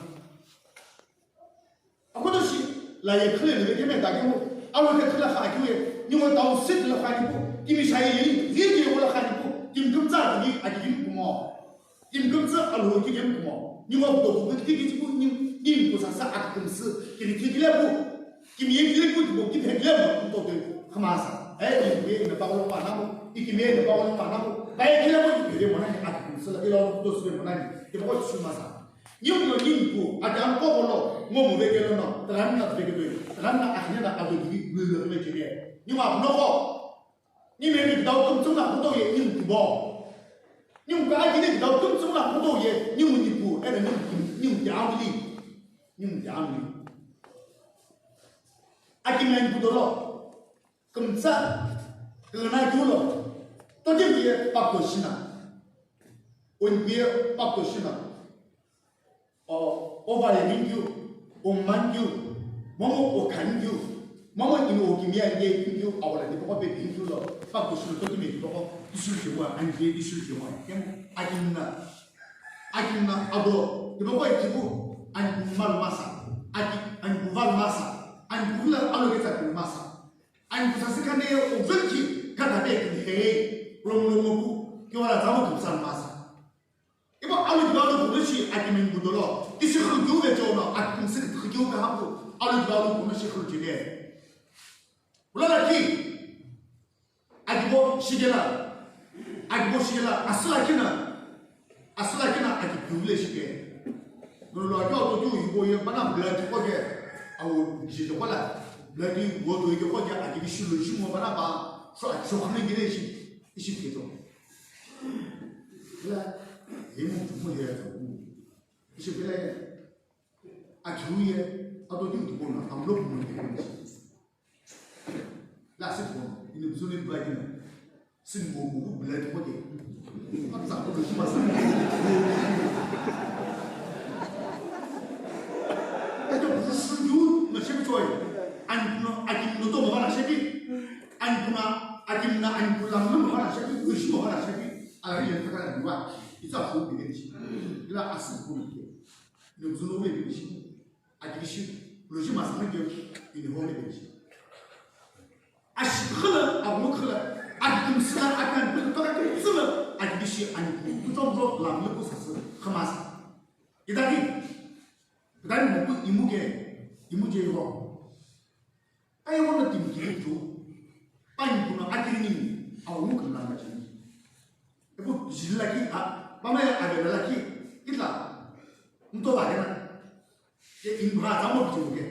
Akotoshi, la ye khile le keme ta kemo, alo ke khila kha kiwe, ni mo tau sit le kha ni ko, kimi shaye ye, ye ye wala kha ni ko, kim kim tsa ki, a kim kumo. Kim kim tsa alo ki kim kumo. Ni mo to ko ki ki ko ni, ni ko sa sa a kim si, ki ki le ko. Kimi ye ki le ko ko ki he le mo to de, khamasa. Eh, ni ye na pa lo pa na mo, i kimi ye na pa lo pa na mo. Ba ye ki le ko ki le mo na ni a kim si la, ilo to su mo na ni. Ki ko su ma sa. Ningu no ningu, ati ano kokolo, ngo muvekelo no, taranna vekelo, taranna akhine na ado gibi, lululule chene. Ningu apunoko, ni memi kidau tumtsum na kuto ye, ningu kibo. Ningu ka akine kidau tumtsum na kuto ye, ningu nipu, ene ningu ki, ningu ki amli. Ningu ki amli. Aki men kudolo. Kümtsa, kena kiulo, Totimi ye pakuto shina. Onpi ye pakuto shina. O, ova ye ringkeu, o mankeu, momu o khankeu, momu ino o kimiye ange ringkeu, awala tipaqo pe ringkeu lo, pakuto shina totimi ye tipaqo, Ishilu kemo, ange Ishilu kemo, kemo, akimna, akimna ado, tipaqo ye kipu, angu mal masa, aki, angu val masa, angu la alo ke tsa masa. Angu sasü khane o vekhi kata pe kini hei, rom rom ku, ke wala tamo kumsa masa. Ibo alu dibalu kuno shi akimini budolo, ishi khulkeu ve chono, akimsi khulkeu ka hapu, alu dibalu kuno shi khulkeu ve. Ulala ki, akibo shigela, akibo shigela, asila kina, asila kina, aki piule shige. Nono lo aki auto tu ibo ye bana blood koge, au jide kola, blood wo to ige koge, aki shilu shimo bana ba, so aki so khane gire shi, ishi pito. La, emu tumo ye, ishi pila ye. Akhiu ye, ado di utu kona, amlo kumoi kena. La sit kona, ini buzuni bai kena. Sin mo mo bu bulai to kote. Amza ko ko masa. Eto busu yu, no shebi choi. An no, akin no to mo na shebi. An kuna, akin na, an kula mo na shebi, busu mo na shebi. Ala ri le taka la wa. Itsa fu bi de shi. Ila asin ko ke. Ni buzu no we bi shi. Akishi, loji masana ke, ini hone be shi. Ashi khala, amu khala, akishi sila, akan, to ka ke sila, akishi, ani, ku to bro, la, ni ku sasa, khamas. Idaki, idaki mo ku imu ke, imu je ho. Aye wono timi kiri tu, pani kuna akiri nini, awu kula na chini. Ebu jilaki, a, pama ya abela laki, itla, nto ba kena. Ke imbra tamo bitu ke.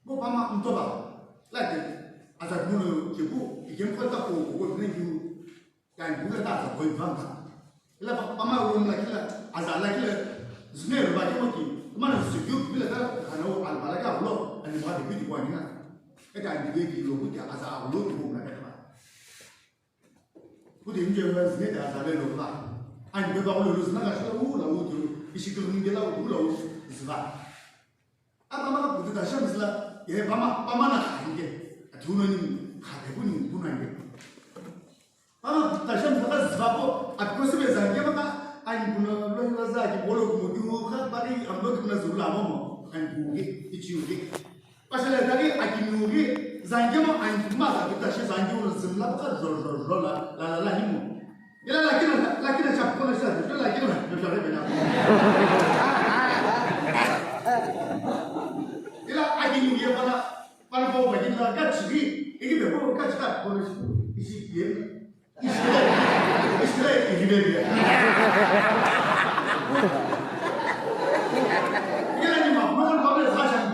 Bo pama nto ba, la ke, aza kuno ke bu, ikem ko ta ko, ko, ko, ne ju, Ka bula ta ta koi bang ta. Ila pa, pama room la kila, aza la kila, zine ro ba kemo ki, mana su ju bila ta, kana o al bala ka lo, ani ma de bi kwa ni na. E ka ni de ki lo ku ta aza lo ku na ka. Ku de nje wa zine ta aza le lo ba. Ani be ba lo lo zina ka shi lo la u ju, ishi ko nge la u lo ziva. A pama ka putu ta shamsla, ye pama, pama na khange, atuno ni khade ku ni ku na nge. Pama putu ta shamsla ka zvapo, akosi be zange maka, ani kuno lo ni waza ki bolo ku mutu kha bari amlo ki na zula momo, ani kuge, ichi uge. Pasala dagi aki nuge, zange mo ani kuma za putu ta shi zange mo zimla ka zor zor zor la, la la la himo. Ila lakina, lakina chapko na sa, ila lakina, ila lakina. Ila agi ni ye bana, bana ko ba ni la ka chiri, igi be ko ka chira ko ni isi ye. Isi ye, isi ye, igi be ye. Ila ni ma, ma ka ba sa shan.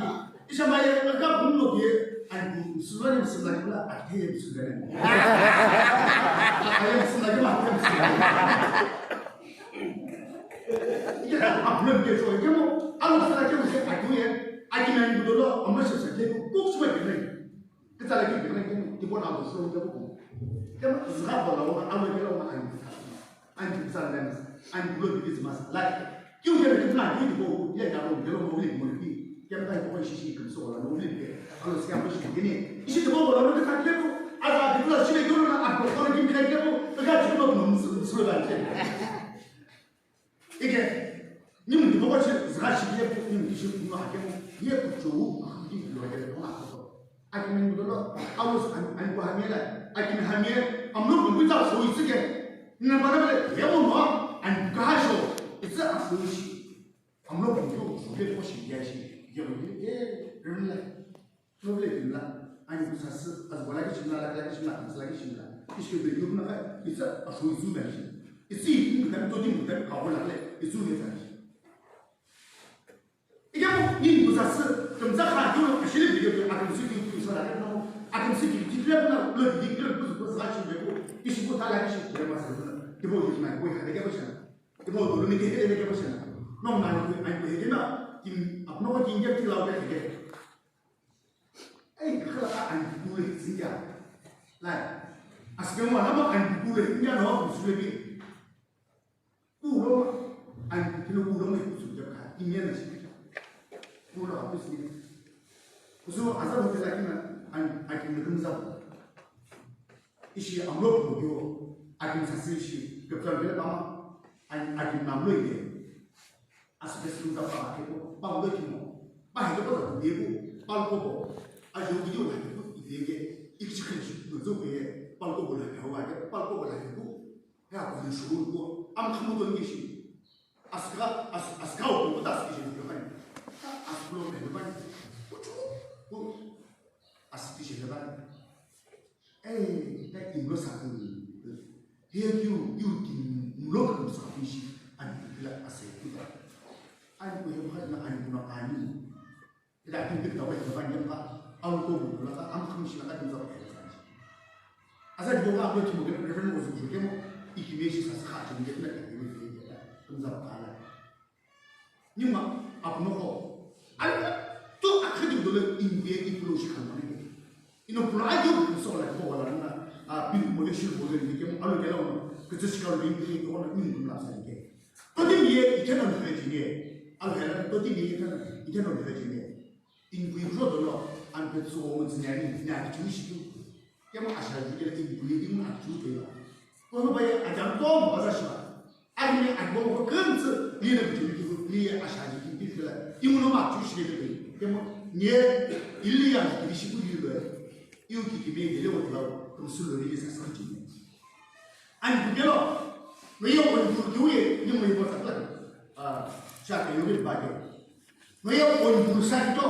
Isha maye ka bumlo ke, ani bu sula ni sula ni kula, ate ye sula ni. Aye sula ni ma, ate sula ni. Ike ka problem ke so, ke mo, alo sula ke mo se atu ye, aki na ni dolo, amro se se ke ko, ko sula ke ni. Kita lagi ke ni, ke mo, ke mo na so ke ko. Ke mo, zra bola, alo ke lo ma ani. Ani kisa lens, ani kulo bikisi masa. Like, kiu kele kitu na kiu tipo, ye ka lo, kelo mo wili mo ki. Kia mta ko shi shi kum so la mo wili ke. Alo sia mo shi kini. Ishi tipo ko lo ka kile ko. Aza kitu la shi le ko na a ko ko kim kai kile ko. Ka kitu ko mo su su la ke. Ike. Ni mo tipo ko shi zra shi ye ko ni mo shi ko na ke mo. Ye ko cho. Ki lo ke ko na ko. Akimi mudolo, awus an, an ku hamie la, akimi hamie, amlo kumbi ta so itsi ke. Nina bana bale, ye mo no, an ku ha sho, itsi a so ishi. Amlo kumbi so ke ko shi ya shi, ye mo ye, ye, rin la. No bale rin la, an ku sa si, as wala ke shimla, la ke shimla, as la ke shimla. Ishi ke de yum na ka, itsi a so itsi na shi. Itsi, ni ka to ni ka ka wala le, itsi ne ta shi. Ikemu nini kusasü, kümtsa kha keu ashili video keu akümsü keu keu sa la keu no, akümsü keu keu keu na lo di keu kuzu kuzu sa shi keu, ishi ko tala ishi keu ma sa keu, tipo yi ma ko ha de keu sha. Tipo do ni keu de keu sha. No na ko ai ko he na, kim apno ko kin keu la keu. Ei, khala ka ani kule zinga. Lai. Asüpemo alama ani kulo inya no kusulebi. Kulo ani kilo kulo me kusulebi ka inya na shi. Kulo apu sini. Kusu aza hotel akina ani akina kumza. Ishi amlo kuyo akina sasi ishi kaptan bela pama ani akina namlo iye. Asüpesi kumza pa ke ko pa lo kimo. Pa he ko da ye ko pa lo ko. A jo video la ko ide ke ikchi khen shi no zo ke pa lo ko la ke wa ke pa lo ko la ke ko. Ya ko ni shu ko am khamu to ngi shi. Aska as aska o ko ta ski shi no kan. As lo ke ban. Ko as ski shi ban. Eh, ta imlo sa ku. He kiu, kiu ki mlo ka sa ku shi, ani kila ase ku ta. Ani ku he ba na ani ku na ani. Ida kin tik ta wa ba ni ka, au ko bu la ka, am kham shi la ka kin za ba. Asa di ga ko ti mo ke reverend was ku ke mo, iki me shi sa sa ka ti mo ke na ka ni ke ta, kin za ba la. Nima apuno ko. Alika tu akhadi dole inguye ipulo shi khan mane. Ino pura ayo so la ko wala na a pin mo le shi mo le ni ke mo alo ke la no. Ke tsi shi ka lo ni ke ko na ni ko la sa ni ke. To di ye i ke no ni ke ni. Al hela to di ye i ke no ni ke ni. Inguye ro dolo an pe tso mo ni ni ni a ki shi. Kemo ashaji kele inguye imu achu kela. Kono baye ajam to mo baza shiba. Ani ajbo ko kentsi ni na bitu bitu ni ashaji ki bitu kela. Imu no ma chu shi kele. Kemo ni ili ya ki shi ku ni lo. Iu ki ki me de le wo la. Ko su lo ni sa sa ki. Ani ku kelo. No yo ko ku ku ye ni mo yo sa kela. Ah, sha ke yo ba ke. No yo ko ku sa to.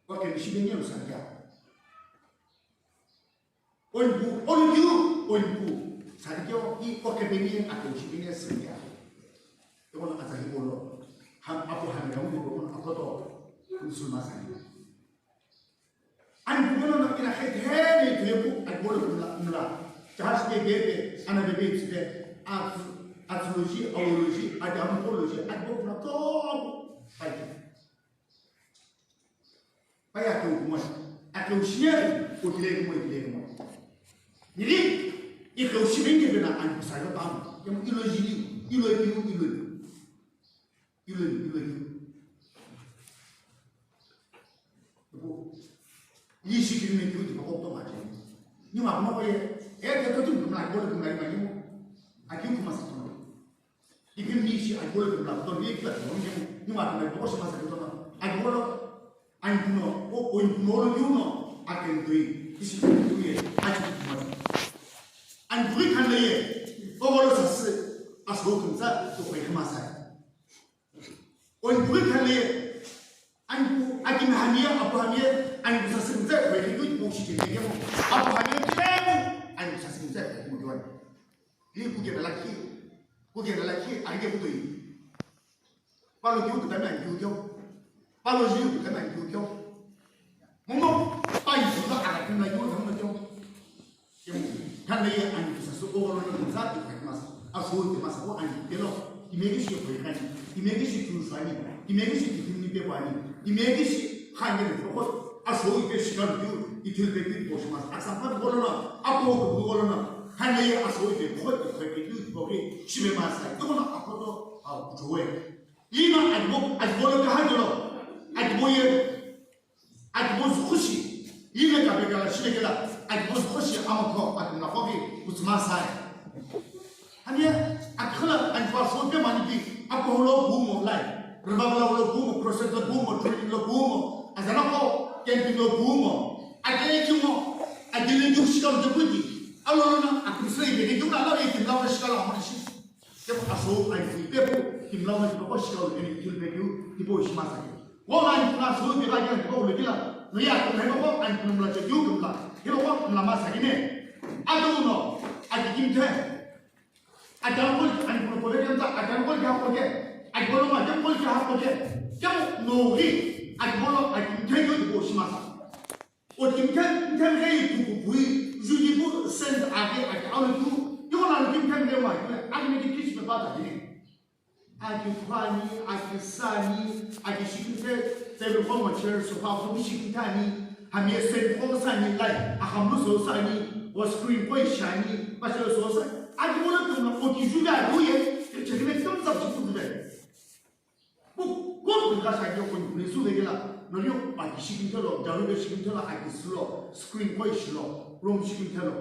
Wa ke shi ni yo sa kela. Oipu, olukiu, oipu. Sarikeo, i okepeni, akeushipeni, sirikea. Ekona atsa hipolo. Ham, apo hamira, uno kono akoto. Musulma sani. Ani kumono na ina khe theni tuyepu, akibolo kumla, kumla. Jahaj ke bebe, ana bebe tsibe. At-, astrology, astrology, astrology, akibolo kumla, to. Pai. Pai akeu kumoi. Akeu shiyeri, okile kumoi, okile kumoi. Nili, ikeu shibenge bena ani kusayo tamu. Kemu ilo jili, ilo iu, ilo iu. Ilo iu, ilo iu. Ishi kirime kiu di bakok to maje. Ni ma kuma koye, e, ke to tum kumla, bole kumla, ma yimo. Akiu kuma sa tono. Ipi mi shi akibolo ke mla kutomo, mi kila kutomo, mi ma kutomo, kutomo shi ma sa kutomo. Akibolo, ani kuno, o, o ani kuno lo yuno, aken toi, kisi kuno ye, aji kutomo. Ani kuri kan le ye, o golo sa si, aso kun sa, to koi kama sa. O ani kuri kan le ye, ani ku, aki na hamiya, apo hamiya, ani ku sa si kun sa, koi kama sa, koi kama sa, koi kama sa, koi kama sa. Ni kuke na lakhi, kuke na lakhi, ani ke kutoi. Palo kiu kutami ani kiu kiu. Palo jiu kutami ani kiu kiu. Momo, pa isu ka ara kina kiu kama kiu. Kemu, kana ye ani kusa so oro na kusa tu kai mas. Aso te mas ko ani kelo. Kimegi shi koi kani. Kimegi shi tu shani. Kimegi shi tu ni pe kwani. Kimegi shi khani ko. Aso ipe shikaru kiu. Itul pe kiu ko shi mas. Asa pa ko lo na. Apo ko ko lo na. Hanaye aso ipe khoi ipe khoi ke tu ko ke shibe ma sa. Ko na akoto a kutowe. Ina adbo adbo lo ka hajolo. Adbo ye adbo zukhushi. Ina ka be kala shile kala adbo zukhushi ama ko atum na ko ke kutsma sa. Hanaye akhala adbo so pe mani ki apo lo bu mo lai. Rubabla lo bu mo, crusade lo bu mo, training lo bu mo. Azana ko camping lo bu mo. Ake ki mo. Adili ju shikam de kuti. Alo na atum sei be ke ju na la ye kim la shikala mo shi. Tepu aso ani kui pepu, kimlau na kipa ko shikau ni kiu pepu, kipo shima saki. Wo ani kuna aso kipa kina kipa ulo kila, no ya kuna hepa ko ani kuna mla chekiu kumla, hepa ko mla ma saki ne. Ado no, aki kimthe. Adan ko ani kuna ko le kanta, adan ko le ha ko ke. Aki bolo ma adan ko le ha ko ke. Kemu no ri, aki bolo aki kimthe yo kipo shima sa. O kimthe, kimthe rei tu kupui, juji pu send ake ake alu tu, yo na kimthe rei wa, ake me kish me pata dine. Aki phani, aki sani, aki shikimthe, table ko ma chair, sofa ko shikimthe ani, hami send ko sani lai, ahamlu so sani. O screen qo ishi ani, pa shelo sosa, aki bola tuna o kiju ga do ye, chekime tun sa chipu de. Bu, bu ka sa yo kun ni su de la, no yo pa ki shi kin telo, daru de shi kin telo, aki silo, screen qo ishi lo, room shi kin telo.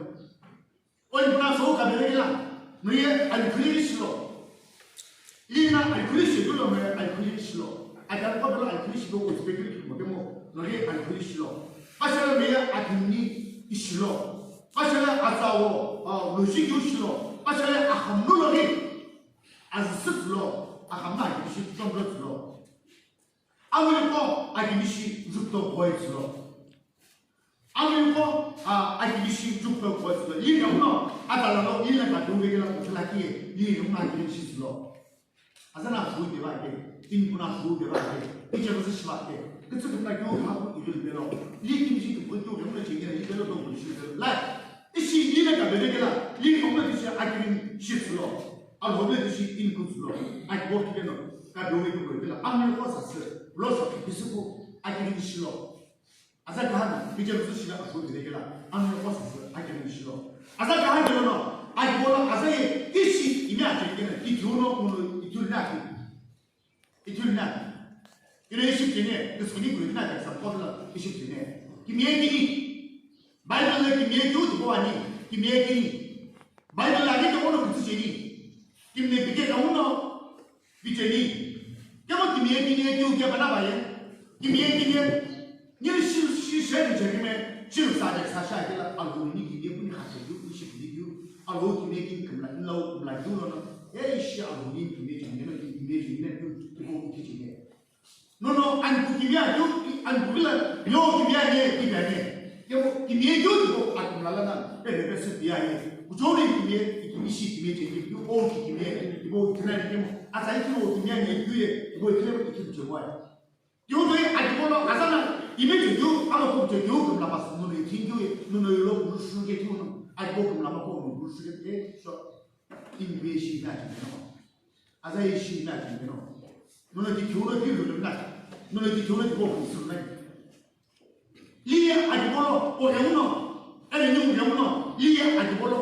O ni na so ka de la, no ye ali kuli ishi lo. Lina alkhulishi dulo me alkhulishi lo. Akan ko dulo alkhulishi lo ko spekul ki mo kemo no le alkhulishi lo. Pasala me ya akini ishi lo. Pasala asawo, ah, lo shi yu shi lo. Pasala aham lo lo ni. Azsut lo. Aham na ki shi tong lo lo. Awili ko akini shi zuk to boy lo. Awili ko, ah, akini shi zuk to boy lo. Yi no no. Atala lo yi na ka duwe la ko la ki. Yi no ma akini shi lo. Azana shu de ba ke, tin kuna shu de ba ke, iche ba shi ba ke. Kitsu kuna kyo ha ku ibil belo. Li kim shi ku kyo de muna chenge ni belo to ku shi belo. Lai, ishi ni na ka bebe ke la, li ko muna shi akirin shi lo. Al ho de shi in ku lo. Ai ko ke no. Ka do me ko ke la. Am ni ko sa se. Lo so ki su ku akirin shi lo. Aza kaha, picture su shila asu de kela, anu ko su akemi shilo. Aza kaha de no, ai bola aza ye, ishi imi aje kena, ki tuno, uno, itul na ki. Itul na. Ina ishi kene, iskuni kuri na ka sa ko la ishi kene. Kimi ye kini. Bible le kimi ye tu tu ani, kimi ye kini. Bible la ni ko no kutu cheni. Kimi ne bike ka uno, Picheni, kemo kimiye kimiye kiu kia bana baye, kimiye kimiye, ni shi shi shi ni chekime, shi sa de sa sha kila aluni kimiye kuni khashe kiu, kuni shi kimiye kiu, alo kimiye kini kimla, lau kimla kiu lono, e shi aluni kimiye changene, kimiye changene kiu, kiu kiu kichine. No no, an ku kimiye kiu, an ku bila, yo kimiye ne, kimiye ne. Kemo kimiye kiu kiu, akumla lana, e bebe su biya ye. Kuchori kimiye, kimishi kimiye changene kiu, o kimiye, kiu kimiye kemo, Ata ikilo kimia ni iküye, ibo ikile ikilo chewai. Kiuto ye akibolo azana, ime chekeu, ama ko chekeu, kumla pas, nuno ikinkeu ye, nuno ilo kurushu ke kiuno, akibo kumla ma ko nuno kurushu ke, eh, so, imbe shi na chekeu. Aza ye shi na chekeu. Nuno ki kiuno ki rulo na, nuno ki kiuno ki bo kurushu na. Liye akibolo, o euno, ele ni euno, liye akibolo,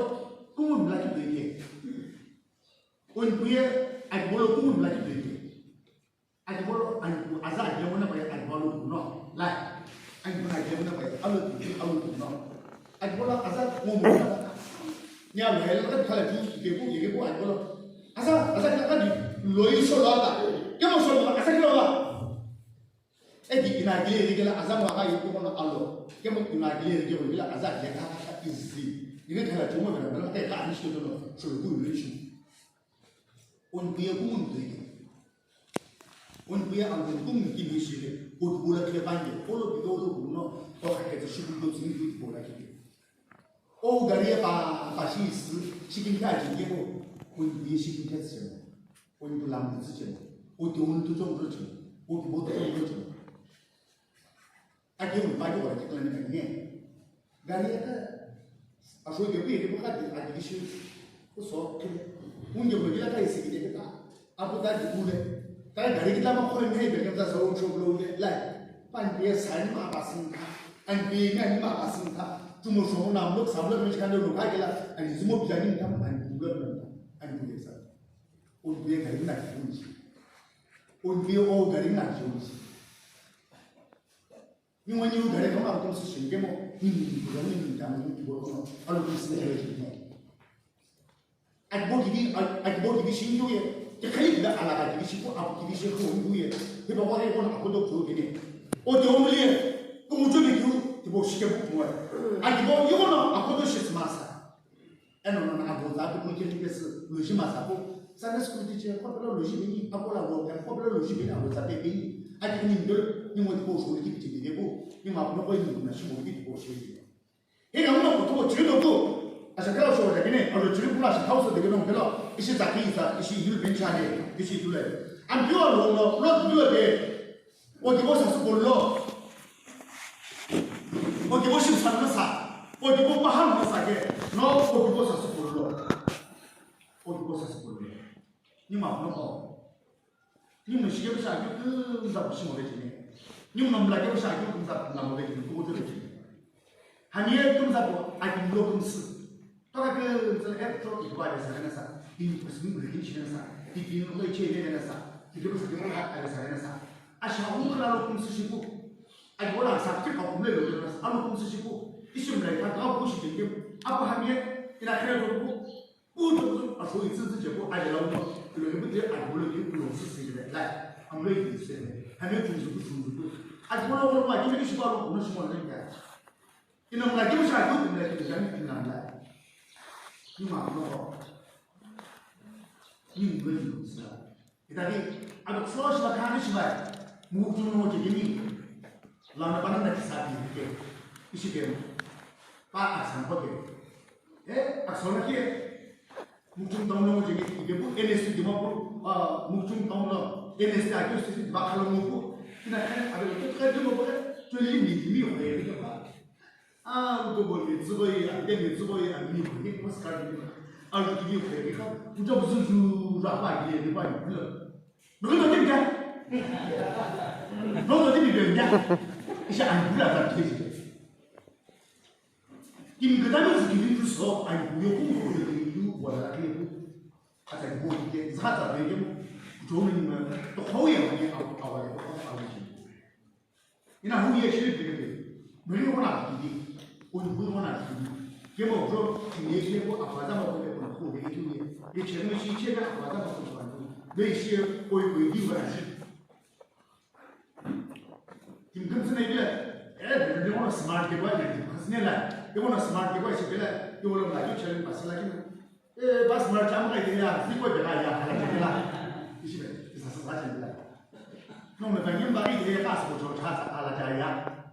kumu mla ki bege. Onkuye akibolo kumu mla ki bege. Akibolo anku aza akibolo na baye akibolo kuno. Lai. Anku akibolo na baye alo kuno, alo kuno. Akibolo aza kumu mla. Ni alo hele ka kala ju ke ku ke ku akibolo. Aza aza ka di lo iso lo ata. Kemo so lo aza kilo la. Eki ina kile ri kila aza mwa ka yuko na alo. Kemo ina kile ri kila aza kile ka ka izi. Ina kala chuma kana kana ka ka ani shi to no. So ku ni shi. Onkuye kumu mteke. Onkuye angu kumu kimi shile, kutubula kile bange, olo bidolo kuno, o hakete shukulu tsini kutubula kile. O gari ya pa, pa shi isi, shikin ka jinge ko, onkuye shikin ka tsemo. Onkulam tsemo. Ote ontu chongro tsemo. Ote botu chongro tsemo. Ake un pa ke ora ke plan ni ne. Gari ya ka. Aso ke ku ye ke ka di adi shi. Ku so ke. Un ke ko la ka isi ke ta. Apu ta di ule. Ta gari ke ta ma ko ne be ke ta so cho lo le. Lai. Pan pe sa ni ma ba sin ka. An pe ni ma ba sin ka. Tu mo so na mo sa mo me ka lo ka ke la. An zi mo bi ni ta ma an ku lo na. An ku ye sa. Un pe gari na ki un. Un pe o gari na ki un. Ni wani u gare kama ko su shin kemo, ni ni ko ni ni dama ni ko ko, alo ko sin ni ko. Akibo kibi, akibo kibi shin yo ye, ke khali da ala ka kibi shi ko, apu kibi shi ko yo ye, ke ba ko ko na ko do ko ke ne. O de o mli ye, ko mo jo de ko, ke bo shi ke bo mo. Akibo yo na ako do shi masa. Eno no na agonza pu kiri kesi luji masa pu. Sunday school teacher ko pelo luji bini, akola wo ko pelo luji bini agonza pe bini. Aki ni ndo ni mo ko shuli ki tini bu. Ni ma ko ko ni na shi mo ki ko shuli. He na mo ko to chiri do ko. Asa kala so da kine, alo chiri pula sa hausa de no pelo. Isi ta ki sa, isi yul ben cha de, isi dule. Am pure lo no, lo dule de. Okibo sasüpollo. Okibo shimsanno sa. Okibo pahanno sa ke. No okibo sasüpollo. Okibo sasüpollo. Ni ma no ko. Ni mo shike sa ke kumza ko shimo ke ni. Ni mo mla ke sa ke kumza na mo ke ni ko ko ke ni. Hanie kumza ko. Akimlo kümsü. Toka kümsü la kuthu ipu ave sa lena sa. Timi kusmi ule kinchi lena sa. Timi lo iche lena sa. Timi kusmi ule ave sa lena sa. Asha umkhala lo kümsü shipu. Ai bola sa kuthu ka kumle lo lena sa. Alo kümsü shipu. Ishi mlai ka ga bu shi timi. Apu hamye ina khere lo bu. Uto uto asho itsütsü je ko aje la uno, lo ibu de aje lo de uno sisi je la. Amlo itsütsü. Hame tsunzu ku tsunzu ku. Aje lo lo ma kime kishi ba lo no shimo le ya. Ina mla kimu sha ku mla kimu sha ni ina mla. Ni ma no. Ni mla ni sa. Itaki, ado kuso shiba kani shibai. Mukchung no jigini. Lana bana na kisa bi ke. Ishi ke. Pa asan ko ke. Eh, asan ke. Mukchung town no jigini ke bu N S T Dimapur. Ah, Mukchung town no N S T ake sisi ba khala mo ko. Ina kan ado ke ka dimo ko. Tuli ni mi ko ke ba. Ah, uko bo ni tsugoi, ah, ni tsugoi, ah, ni bo ni postcard ni. Ah, ni ni ko ni ko. Uko bo zuzu ra ba ni ni ba ni. Lo ni ko ni ka. Lo ni ni ni ya. Isha an bula ba ni. Kimi ka ta ni ki ni so, an bu yo ku ko ni ni wala ki ku. Ata bo ni ke, za ta be ke mo. Uko ni ma, to ko ya ni a, a wa ya ko a wa ni. Ina hu ye shiri pekete. Meri wana kidi. Uni hu wana kidi. Kemo jo tine kile ko apaza ma ko ko ko be kidi. Ye cheme shi cheme apaza ma ko ko. Be shi koi koi di wana shi. Kim kim sene bile. Eh, be wana smart ke ba ye. Khasne la. Be wana smart ke ba shi bile. Yo la la yo cheme pasala kina. Eh, bus march am kai ya, si ko de ya, hala de la. Ishi be, isa sa sa de la. No me ba nyim ba ri de ka sa ko cha sa hala de ya.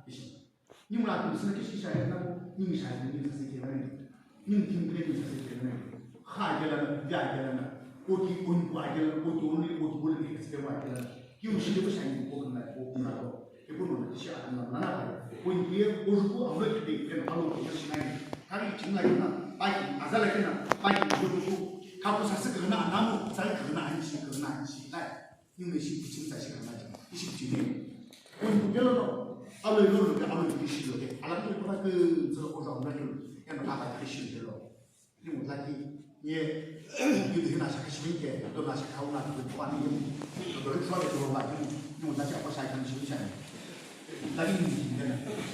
Ishi. Ni mla tu sina kishi sha ya na ko, ni mi sha ni sa se ke na ni. Ni kim ke ni sa se ke na ni. Ha ke la na, ya ke la na. O ki on ko ke la, o to ni, o to ni ke se wa ke la. Ki u shi de sha ni ko na ko na ko. Ipu no tishi akhana nana pai. Point ye ujuku amlo kide ken alo ko shi nai. Kari chimla kina, pai azala kina, pai ujuku. Kapu sasi kena anamu, sai kena anshi, kena anshi. Nai. Ni me shi kuchim sa shi kena. Ishi kuchim. Point ku gelo no. Alo ilo lo ke alo ni shi lo ke. Ala ke ko ke zero ko za na ke. Ken ka ka shi lo. Ni mo laki, ye, ye de na shaka shi ke, do na shaka una ko ko ni. Do ri fo de do ba ni, ni mo laki apa sai kan shi sai. Laki ni ni na.